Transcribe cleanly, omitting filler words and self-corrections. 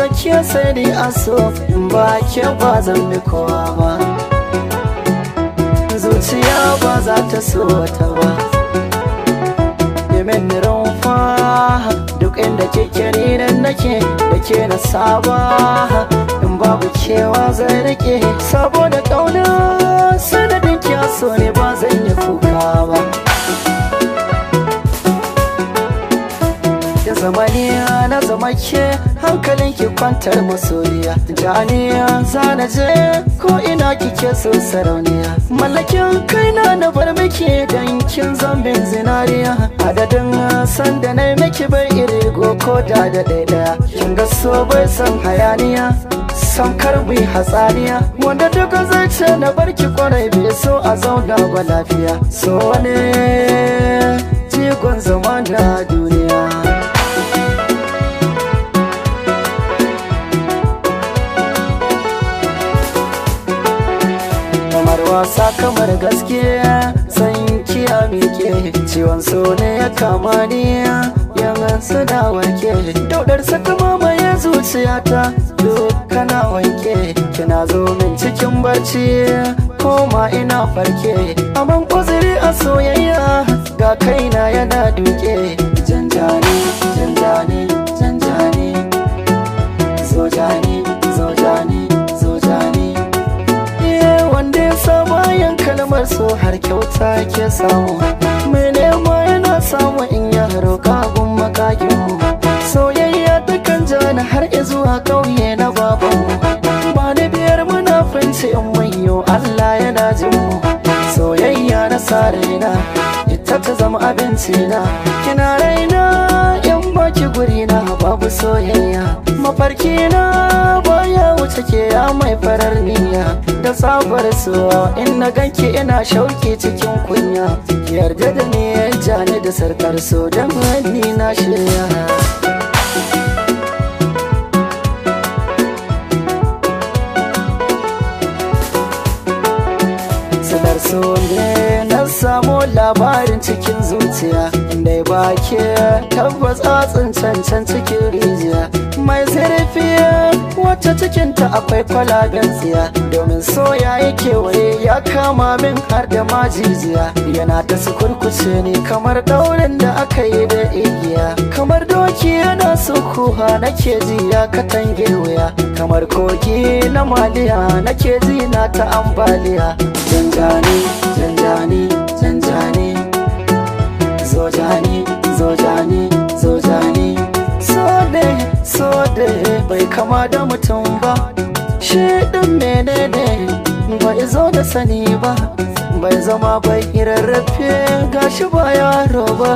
Daga ke sai ni aso, ba ke ba zan bi kowa ba. Zuciya ba za ta so ta ba. Yemen rumfa, duk inda kike ni nan nake, da ke na saba. In babu kewa zai rike, saboda ƙauna sanadin kyaso ne ba zan yi kuka ba. Ya zamaniya na zama ke, hankalin ki kwantar masoyiya. Janiya zana je ko ina kike so sarauniya. Mallakin kaina na bar miki dan kin zambin zinariya. Adadin sanda na miki bai irigo ko da da ɗaya. Kin ga so bai san hayaniya, samkar mu hatsaniya. Wanda duk zai ce na barki kwarai bai so a zauna ba lafiya. So ne jigon zama na duniya. Kamar wasa kamar gaskiya, san kiya miƙe. Ciwon so ne ya kama ni, yan suna warke. Daudar saka mamaye zuciyata, duk kana wanke. Kina zo min cikin barci, koma ina farke. Aman uzuri a soyayya, ga kaina yana duke. Janjani, janjani, janjani. Zo jani, zo jani, zo jani. Wanda ya saba yan kalmar so har kyauta ke samu. Mai nema yana samu in ya roƙa gun makakin mu. Soyayya takan jani har zuwa ƙauye na babanmu. Ba da biyar munafunci in manyo Allah yana jin mu. Soyayya na sa raina, ita ta zama abinci na. Kina raina in baki guri na babu soyayya. Mafarki na baya wuce ke ya mai farar niyya. Da tsabar so in na ganki ina shauki cikin kunya. Ki yarda da ni jani da sarkar so dan ni na shirya. Sanar so ne na samu labarin cikin zuciya. Indai ba ke tabbas tsatsin cancan cikin rijiya. Mai zurfi wacce cikinta akwai kwalaben tsiya. Domin soya ya kewaye ya kama min har da majijiya. Yana ta sukurkuce ni kamar daurin da aka yi da igiya. Kamar doki yana sukuha nake ji ya katange wuya. Kamar kogi na maliya nake ji na ta ambaliya. Janjani, janjani, janjani. Zo jani, zo jani, zo jani. So de bai kama da mutum ba. Shi ɗin menene bai zo da sani ba. Bai zama bai rarrafe gashi ba yaro ba.